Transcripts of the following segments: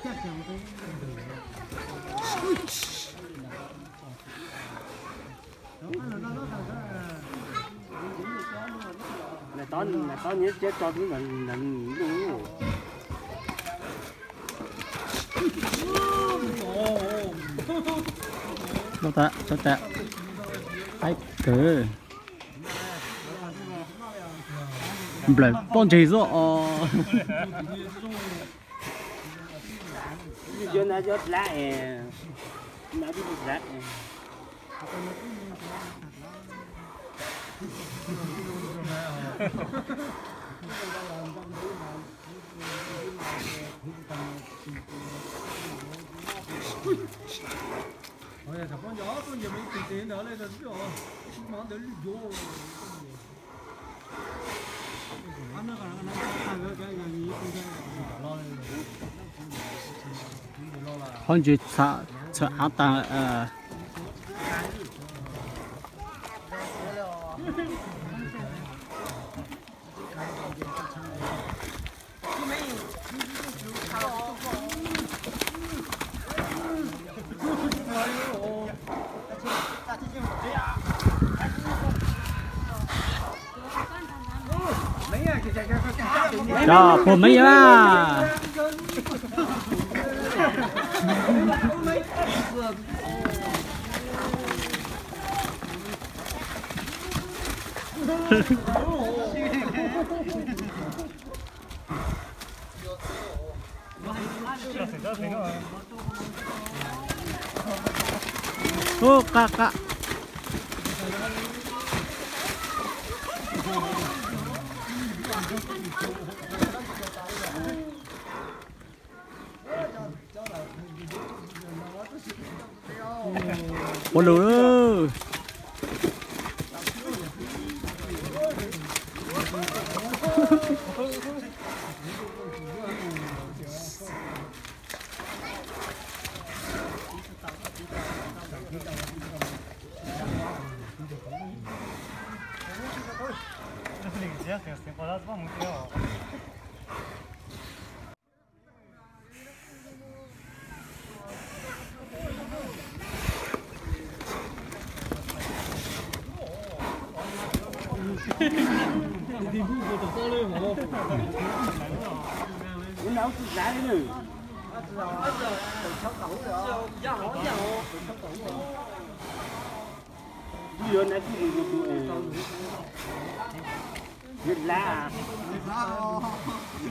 Ntawm tod, ntawm tod nyiaj tso tso twb ntawd, ntawd lub. Tau tas, tau tas. Haib kawg. Nplawm pob ntseg xwb os. Qhov ntsis txham av tag. Cov puag meej na. Ub, qab qab. Ua lus.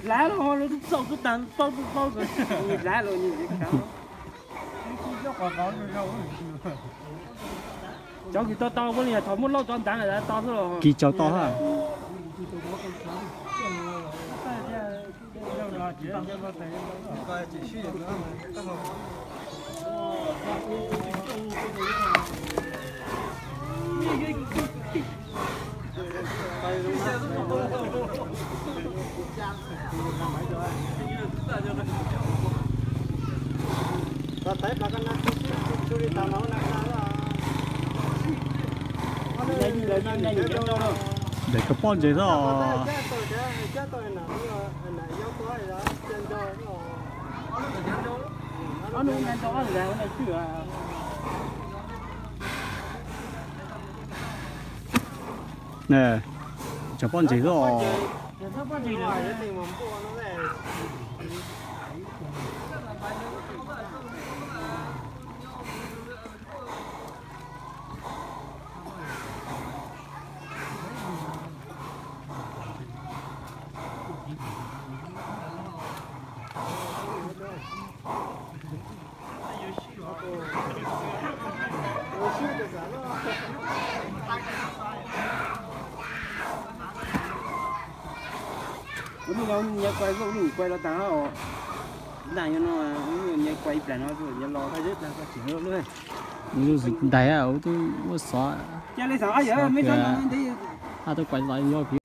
Lab los lawv twb txaus twb tas paub twb paub, lab los. Cov kis tau tau muab li yog thaum muaj lauj tso ntawd lawm to xwb los. Kis tsaus to hab. Ntawm koj pob ntses xwb os. Cov pob ntses xwb os. Ua lub nyias kuai, lub nyias kuai los tag os. Ntaj no, nyias kuai ib plag no, nyias los tag zeb plag tsis lub. Lub ntais ua tub muab xov. Ab, tub kuai xov nyob kiag.